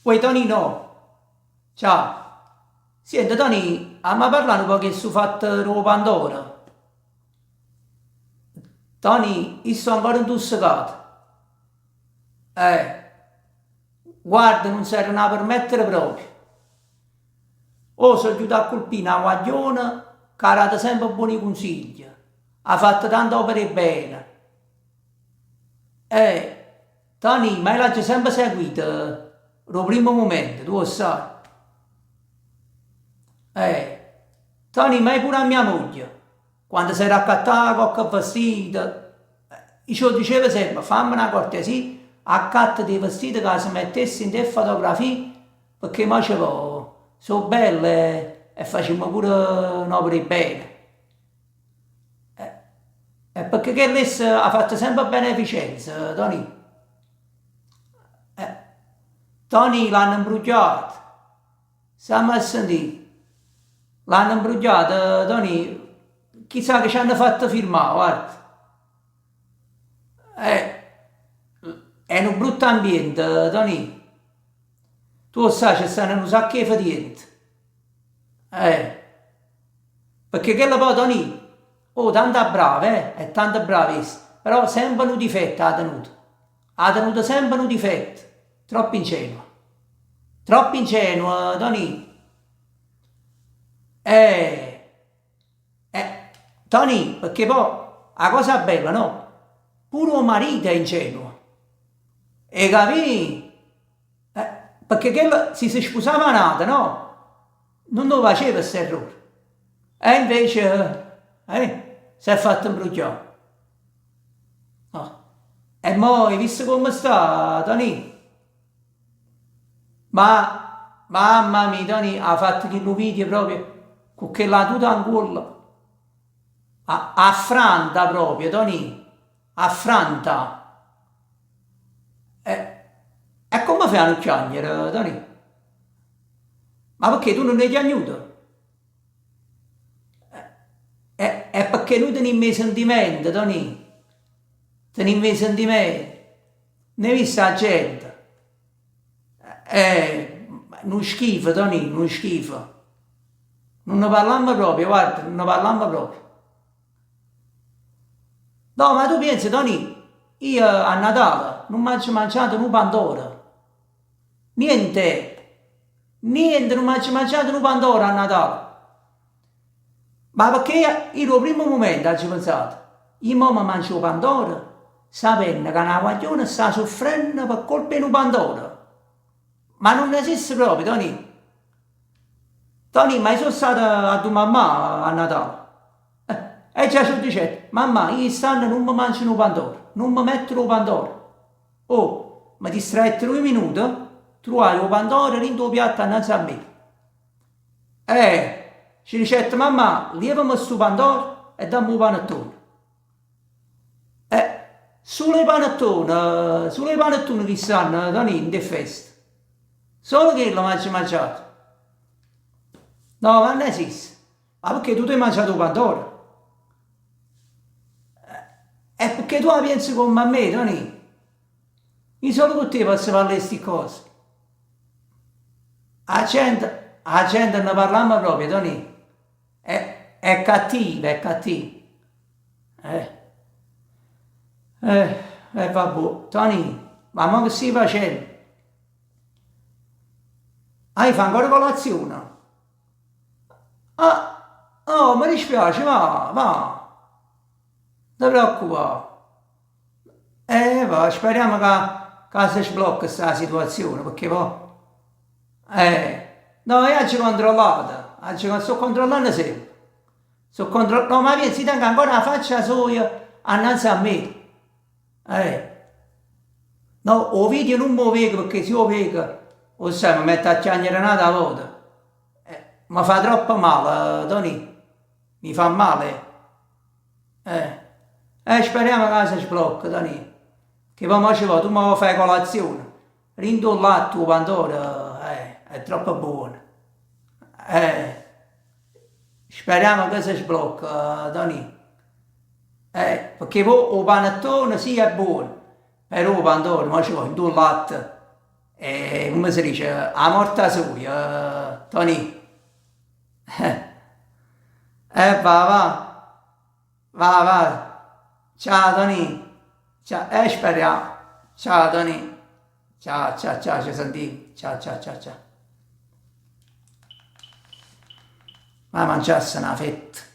Uè Tonino, ciao. Siente Tonì, amma parlà nu poco 'e stu fatto d' 'o Pandoro. Tonì, io sto ancora 'ntussecato. Eh. Guarda, nun s'erano 'a permettere proprio. Oh, so' ghiuto a colpì na guagliona ca ha dato sempe buoni cunsigli, ha fatto tante opere 'e bene. Eh. Tonì, ma io l'aggio sempe seguito d' 'o primmo mumento, tu 'o ssaje. Eh. Tonì, ma io pure a mia moglie, quando s'era accattà cocche vestito, io ce 'o dicevo sempe, famme na cortesia, accattati 'e vestite ca se mettesse 'int' 'e fotografie, pecchè mo ce vo', so' belle e facimmo pure n'opera 'e bene. E pecchè chella essa ha fatto sempe beneficenza, Tonì. Tonì l'hanno 'mbrugliato, stamme a sentì, l'hanno 'mbrugliato, Tonì, chissà che c'hanno fatto firmà, guarda. È nu brutto ambiente, Tonì, tu 'o ssaje ce stanno nu sacco 'e fetiente. Eh. Pecché chella poi Tonì, oh tanta brava eh, è tanto brava essa, però sempe nu difetto ha tenuto, ha tenuto sempe nu difetto, troppo ingenua, troppo ingenua Tonì. Eh, eh, Tonì, pecché poi 'a cosa bella no, pure 'o marito è ingenuo, 'E capì? Eh, pecché chella si se spusava a n'ato no, Nun 'o faceva st'errore. E invece, eh, s'è fatto 'mbruglià. Ah. E mo 'e visto comme sta, Tonì? Ma, mamma mia, Tonì, ha fatto chillu video proprio cu chella tuta 'ncuollo. Affranta proprio, Tonì, affranta. E, e comme fai a nun chiagnere, Tonì? Ma pecché tu nun 'e chiagnuto? È è pecché nuje tenimmo 'e sentimente, Tonì. Tenimmo 'e sentimente. N'hê visto 'a gente? Eh, nu schifo, Tonì, nu schifo. Nun ne parlammo proprio, guarda, nun ne parlammo proprio. No, ma tu piense, Tonì, io a Natale nun m'aggio mangiato nu pandoro. Niente! Niente, nun m'aggio mangiato nu pandoro a Natale! Ma pecché io d' 'o primmo mumento aggio pensato, io mo me mangio 'o pandoro sapenno ca na guagliona sta suffrenno pe colpa 'e nu pandoro? Ma nun esiste proprio, Tonì! Tonì, ma io so' stato addu mammà a Natale. E già ce 'o dicette, mammà, io st'anno nun me mangio nu pandoro, nun me metto 'o pandoro. Oh, me distraette duje minute, truvaje 'o pandoro dint' 'o piatto annanze a me. Eh, ce dicette mammà, lievame stu pandoro e damme 'o panettone. Eh, sulo 'e panettone, sulo 'e panettune chist'anno, Tonì, dint' 'e feste. Solo chello m'aggio mangiato. No, ma nun esiste. Ma pecché tu t'hê mangiato 'o pandoro? È pecché tu 'a pienze comm'a me, Tonì. Io solo cu te posso parlà 'e sti cose. A gente, 'a gente nun ne parlammo proprio, Tonì. È, è cattiva, è cattiva. Eh. Eh, e vabbuò. Tonì, ma mo che stai facenno? Ah, 'e fa ancora colazione? Ah, oh, me dispiace, va, va. Nun te preoccupà. Eh, va, speriamo ca, ca se sblocca sta situazione, pecché po'. Eh, no, io aggio controllato, aggio, sto controllanno sempe. Sto contro-, no, ma piensa, io tengo ancora 'a faccia soja annanze a me. Eh. No, 'o video nun m' 'o veco pecché si 'o veco, 'o ssaje, me metto a chiagnere n'ata vota. Eh, me fa troppo male, Tonì. Mi fa male. Eh. Eh, speriamo ca se sblocca, Tonì. Che poi mo ce vo', tu mo fai colazione. Dint' 'o latte 'o pandoro, eh, è troppo buono. Eh. Speriamo che se sblocca, Tonì. Eh, pecché po' 'o panettone sì è buono, però 'o pandoro mo ce vo' dint' 'o latte. E comme se dice, 'a morta soja, Tonì. E va va, va va, ciao Tonì, ciao, e speriamo, ciao Tonì, ciao ciao ciao, ce sentimm, ciao ciao ciao ciao. Ma mangiasse 'na fetta.